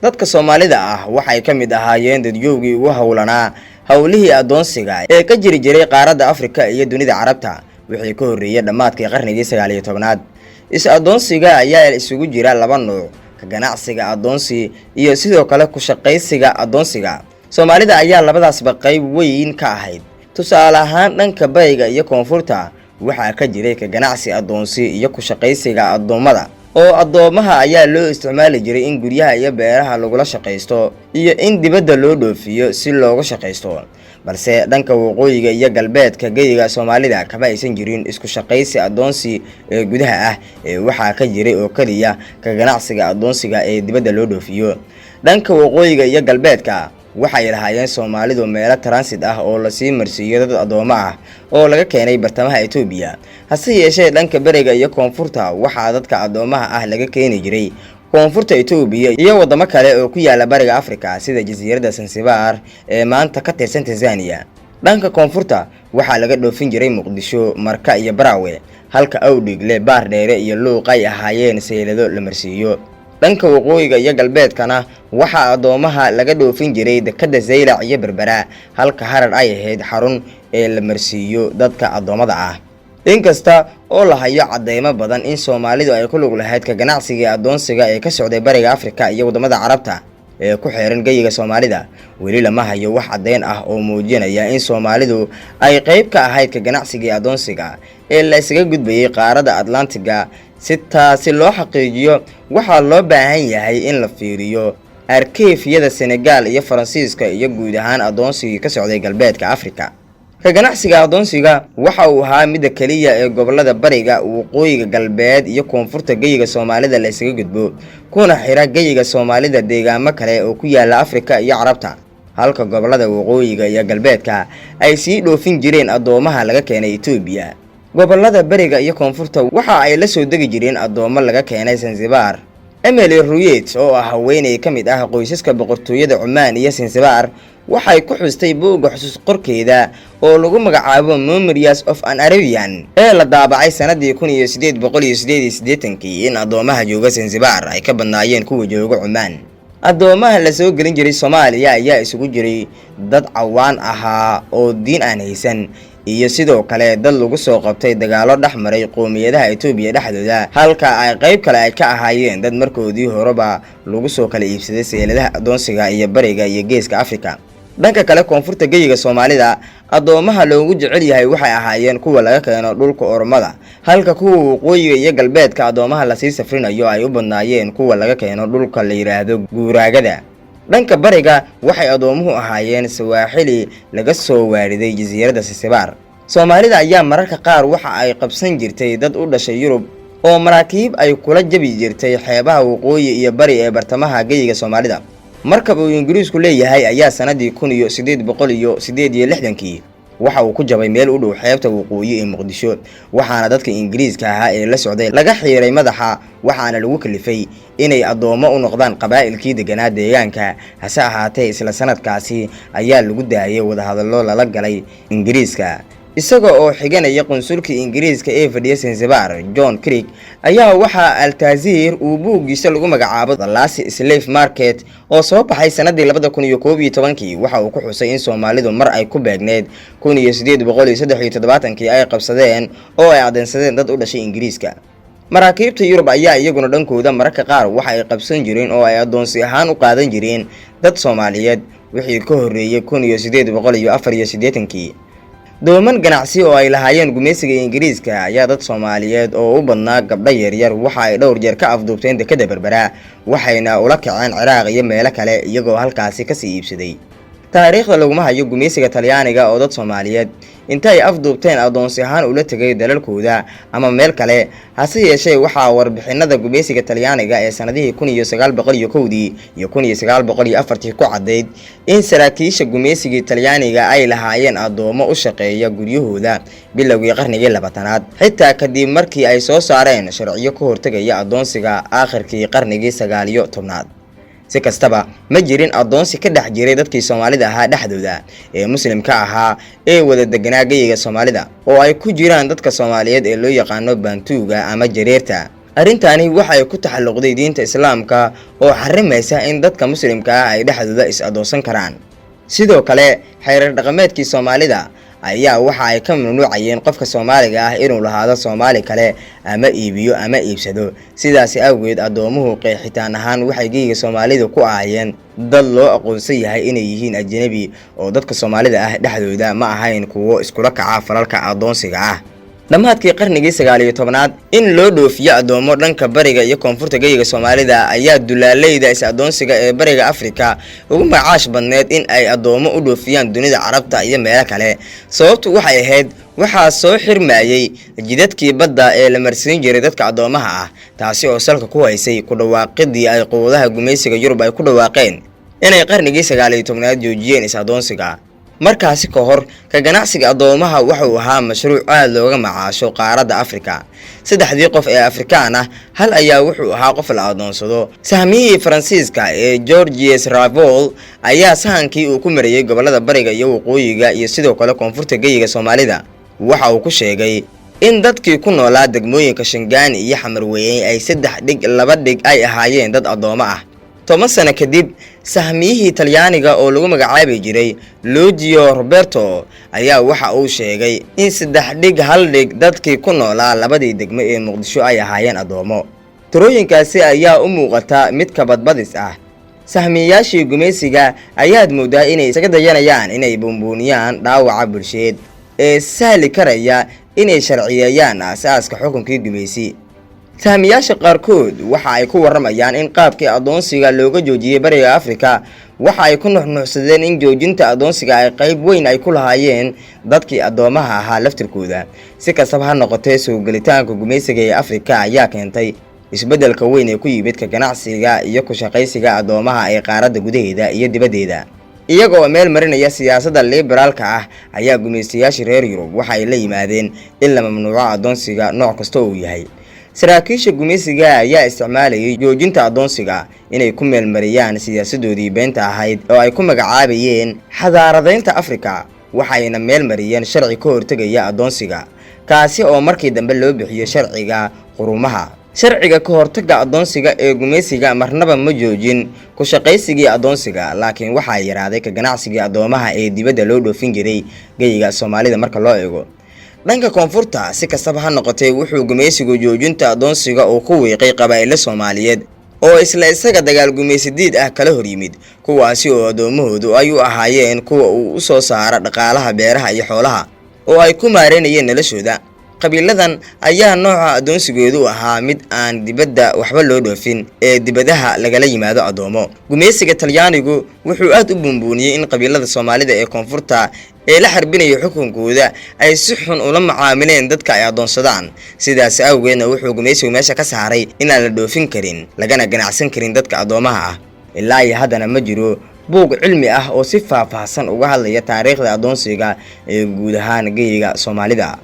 Dadka Soomaalida ah waxay ka mid ahaayeen dadyoogii ugu howlanaa howlihii addoonsiga ee ka jiri jiray qaaradda Afrika iyo dunida Carabta wixii ka horreeyay dhammaadkii qarnigii 19aad. Is-addoonsiga ayaa isugu jira laba nuuc: ka ganacsiga addoonsi iyo sidoo kale ku shaqaysiga addoonsiga. Soomaalida ayaa labadaasba qayb weyn ka ahayd. Tusaale ahaan, dhanka bariga iyo koonfurta waxaa ka jiray ka ganacsi addoonsi iyo ku shaqaysiga addoommada, oo addoomaha ayaa loo isticmaali jiray in guryaha iyo beeraha lagula shaqaysto iyo in dibadda loo dhoofiyo si loogu shaqaysto. Balse dhanka waqooyiga iyo galbeedka geyiga Soomaalida kama aysan jirin isku shaqaysi addoonsi ee gudaha ah, ee waxaa ka jiray oo keliya ka ganacsiga addoonsiga ee dibadda loo dhoofiyo. Dhanka waqooyiga iyo galbeedka waxay lahaayeen Soomaalidu meelo transit ah oo lasii marsiiyo dad addoommo ah oo laga keenay bartamaha Itoobiya. Hase yeeshee, dhanka beriga iyo koonfurta waxaa dadka addoomaha ah laga keeni jiray koonfurta Itoobiya iyo waddamo kale oo ku yaala bariga Afrika, sida jasiiradda Sansibaar ee maanta ka tirsan Tanzania. Dhanka koonfurta waxaa laga dhoofin jiray Muqdisho, Marka iyo Baraawe, halka Awdhigle, Baardheere iyo Luuq ay ahaayeen saylado la marsiiyo. Dhanka waqooyiga iyo galbeedkana waxaa addoomaha laga dhoofin jiray dekadda Zaylac iyo Berbera, halka Harar ay ahayd xarun ee la marsiiyo dadka addoommada ah. Inkasta oo la hayo cadeymo badan in Soomaalidu ay ku lug lahayd ka ganacsiga addoonsiga ee ka socday bariga Afrika iyo waddamada Carabta ee ku xeeran geyiga Soomaalida, weli lama hayo wax caddeyn ah oo muujinaya in Soomaalidu ay qayb ka ahayd ka ganacsigii addoonsiga ee la isaga gudbayay qaaradda Atlantiga. Si taasi loo xaqiijiyo, waxaa loo baahan yahay in la fiiriyo arkeefyada Senegal iyo Faransiiska iyo guud ahaan addoonsigii ka socday galbeedka Afrika. Ka ganacsiga addoonsiga waxa uu ahaa midda keliya ee gobolada bariga, waqooyiga, galbeed iyo koonfurta geyiga Soomaalida la isaga gudbo, kuna xira geyiga Soomaalida deegaamo kale oo ku yaala Afrika iyo Carabta, halka gobolada waqooyiga iyo galbeedka ay sii dhoofin jireen addoomaha laga keenay Itoobiya. Gobolada beriga iyo koonfurta waxa ay la soo degi jireen addoommo laga keenay Sansibaar. Emily Ruyet, oo ah haweeney ka mid ah qoysaska boqortooyada Cumaan iyo Sansibaar, waxay ku xustay buugga xusuus qorkeeda oo lagu magacaabo Memories of an Arabian ee la daabacay sanadii 1888-kii in addoomaha jooga Sansibaar ay ka badnaayeen kuwa jooga Cumaan. Addoomaha la soo gelin jiray Soomaaliya ayaa isugu jiray dad cawaan ahaa oo diin aan haysan iyo sidoo kale dad lagu soo qabtay dagaallo dhex maray qoomiyadaha Itoobiya dhexdooda, halka ay qayb kale ay ka ahaayeen dad markoodii horeba lagu soo kala iibsaday seeladaha addoonsiga iyo bariga iyo geeska Afrika. Dhanka kale, koonfurta geyiga Soomaalida addoomaha loogu jecel yahay waxay ahaayeen kuwa laga keeno dhulka Oromada, halka kuwa waqooyiga iyo galbeedka addoomaha lasii safrinayo ay u badnaayeen kuwa laga keeno dhulka la yidhaahdo Guuraagada. Dhanka bariga waxay addoomuhu ahaayeen Sawaaxili laga soo waariday jasiiradda Sisibaar. Soomaalida ayaa mararka qaar waxa ay qabsan jirtay dad u dhashay Yurub oo maraakiib ay kula jabi jirtay xeebaha waqooyi iyo bari ee bartamaha geyiga Soomaalida. Markab uu Ingiriisku leeyahay ayaa sanadii 1868-kii waxa uu ku jabay meel u dhow xeebta waqooyi ee Muqdisho, waxaana dadka Ingiriiska ahaa ee la socday laga xiiray madaxa, waxaana lagu kalifay inay addoommo u noqdaan qabaa'ilkii deganaa deegaanka. Hase ahaatee, isla sanadkaasi ayaa lagu daayay wadahadallo lala galay Ingiriiska. Isaga oo xiganaya qunsulkii Ingiriiska ee fadhiya Sansibaar, John Creek, ayaa waxaa Altazir uu buuggiisa lagu magacaabo The Last Slave Market oo soo baxay sanadii 2011-kii waxa uu ku xusay in Soomaalidu mar ay ku beegneyd 1873-kii ay qabsadeen oo ay adeynsadeen dad u dhashay Ingiriiska. Maraakiibta Yurub ayaa iyaguna dhankooda mararka qaar waxa ay qabsan jireen oo ay addoonsi ahaan u qaadan jireen dad Soomaaliyeed wixii ka horreeyey 1884-kii. Dooman ganacsi oo ay lahaayeen gumaysiga Ingiriiska ayaa dad Soomaaliyeed oo u badnaa gabdho yaryar waxa ay dhowr jeer ka afduubteen dekada Berbera, waxayna ula kaceen Ciraaq iyo meelo kale, iyagoo halkaasi kasii iibsaday. Taariikhda laguma hayo gumaysiga Talyaaniga oo dad Soomaaliyeed inta ay afduubteen addoonsi ahaan ula tegay dalalkooda ama meel kale. Hase yeeshee, waxaa warbixinada gumaysiga Talyaaniga ee sanadihii 1901-dii iyo 1904-tii ku caddayd in saraakiisha gumaysigii Talyaaniga ay lahaayeen addoommo u shaqeeya guryahooda bilowgii qarnigii 20aad, xitaa kadib markii ay soo saareen sharciyo ka hortegaya addoonsiga aakhirkii qarnigii 19aad. Si kastaba, ma jirin addoonsi ka dhex jiray dadkii Soomaalida ahaa dhexdooda ee Muslimka ahaa ee wada deganaa geyiga Soomaalida, oo ay ku jiraan dadka Soomaaliyeed ee loo yaqaano Baantuuga ama Jareerta. Arrintani waxay ku taxalluqday diinta Islaamka oo xarimaysa in dadka Muslimka ah ay dhexdooda is-adoonsan karaan. Sidoo kale, xeerar dhaqameedkii Soomaalida ayaa waxa ay ka mamnuucayeen qofka Soomaaliga ah inuu lahaado Soomaali kale ama iibiyo ama iibsado. Sidaasi awgeed, addoomuhu qeexitaan ahaan waxay geyga Soomaalidu ku ahaayeen dad loo aqoonsan yahay inay yihiin ajnabi, oo dadka Soomaalida ah dhexdooda ma ahayn kuwo iskula kaca falalka addoonsiga ah. Dhammaadkii qarnigii 19aad, in loo dhoofiyo addoomo dhanka bariga iyo koonfurta geyga Soomaalida ayaa dulaaleyda is-addoonsiga ee Bariga Afrika ugu macaash badneed in ay addoomo u dhoofiyaan dunida Carabta iyo meelo kale. Sababtu waxay ahayd, waxaa soo xirmayey jidadkii badda ee la marsiin jiray dadka addoomaha ah, taasi oo salka ku haysay ku dhawaaqidii ay quwadaha gumaysiga Yurub ay ku dhawaaqeen inay qarnigii 19aad joojiyeen is-addoonsiga. Markaasi ka hor, ka ganacsiga addoomaha wuxuu ahaa mashruuc aad looga macaasho qaaradda Afrika. Saddexdii qof ee Afrikaan ah, hal ayaa wuxuu ahaa qof la adoonsado. Sahmiyihii Faransiiska ee Georges Ravol ayaa sahankii uu ku marayey gobollada bariga iyo waqooyiga iyo sidoo kale koonfurta geyiga Soomaalida waxa uu ku sheegay in dadkii ku noolaa degmooyinka Shangaani iyo Xamarweyne ay saddex dhig laba dhig ay ahaayeen dad addoomo ah. 10 sano kadib, sahmiyihii Talyaaniga oo lagu magacaabi jiray Logio Roberto ayaa waxa uu sheegay in saddex dhig hal dhig dadkii ku noolaa labadii degmo ee Muqdisho ay ahaayeen addoomo. Tirooyinkaasi ayaa u muuqata mid kabadbadis ah. Sahmiyayaashii gumaysiga ayaad moodaa inay isaga dayanayaan inay buunbuuniyaan dhaawaca bulsheed ee sahli karaya inay sharciyeeyaan aasaaska xukunkii gumaysi. Sahmiyaasha qaarkood waxa ay ku waramayaan in qaabkii addoonsiga looga joojiyey Bariga Afrika waxa ay ku nuxnuxsadeen in joojinta addoonsiga ay qayb weyn ay ku lahaayeen dadkii addoomaha ahaa laftirkooda. Si kastaba ha noqotee, soo gelitaanka gumaysiga ee Afrika ayaa keentay isbeddelka weyn ee ku yimid ka ganacsiga iyo ku shaqaysiga addoomaha ee qaaradda gudaheeda iyo dibaddeeda. Iyaga oo meel marinaya siyaasadda liberaalka ah ayaa gumaystayaashii reer Yurub waxa ay la yimaadeen in la mamnuuco addoonsiga nooc kasta uu yahay. Saraakiisha gumaysiga ayaa isticmaalayay joojinta addoonsiga inay ku meelmariyaan siyaasadoodii beenta ahayd oo ay ku magacaabayeen xadaaradeynta Afrika, waxayna meel mariyeen sharci ka hortegaya addoonsiga, kaasi oo markii dambe loo bixiyey sharciga qurumaha. Sharciga ka hortagga addoonsiga ee gumaysiga marnaba ma joojin ku shaqaysigii addoonsiga, laakiin waxaa yaraaday ka ganacsigii addoomaha ee dibadda loo dhoofin jiray geyiga Soomaalida marka loo eego dhanka koonfurta. Si kastaba ha noqotee, wuxuu gumaysigu joojinta addoonsiga uu ku wiiqay qabaa'ilo Soomaaliyeed oo isla isaga dagaal gumaysadiid ah kala hor yimid, kuwaasi oo addoomahoodu ay u ahaayeen kuwa uu u soo saara dhaqaalaha beeraha iyo xoolaha oo ay ku maareynayeen noloshooda. Qabiiladan ayaa nooca addoonsigoodu ahaa mid aan dibadda waxba loo dhoofin ee dibadaha lagala yimaado addoomo. Gumaysiga Talyaanigu wuxuu aad u buunbuuniyey in qabiilada Soomaalida ee koonfurta ee la xarbinaya xukunkooda ay si xun ula macaamileen dadka ay addoonsadaan. Sidaas awgeedna, wuxuu gumaysigu meesha ka saaray inaan la dhoofin karin lagana ganacsan karin dadka addoomaha ah. Ilaa iyo haddana ma jiro buug cilmi ah oo si faahfaahsan uga hadlaya taariikhda addoonsiga ee guud ahaan geyiga Soomaalida.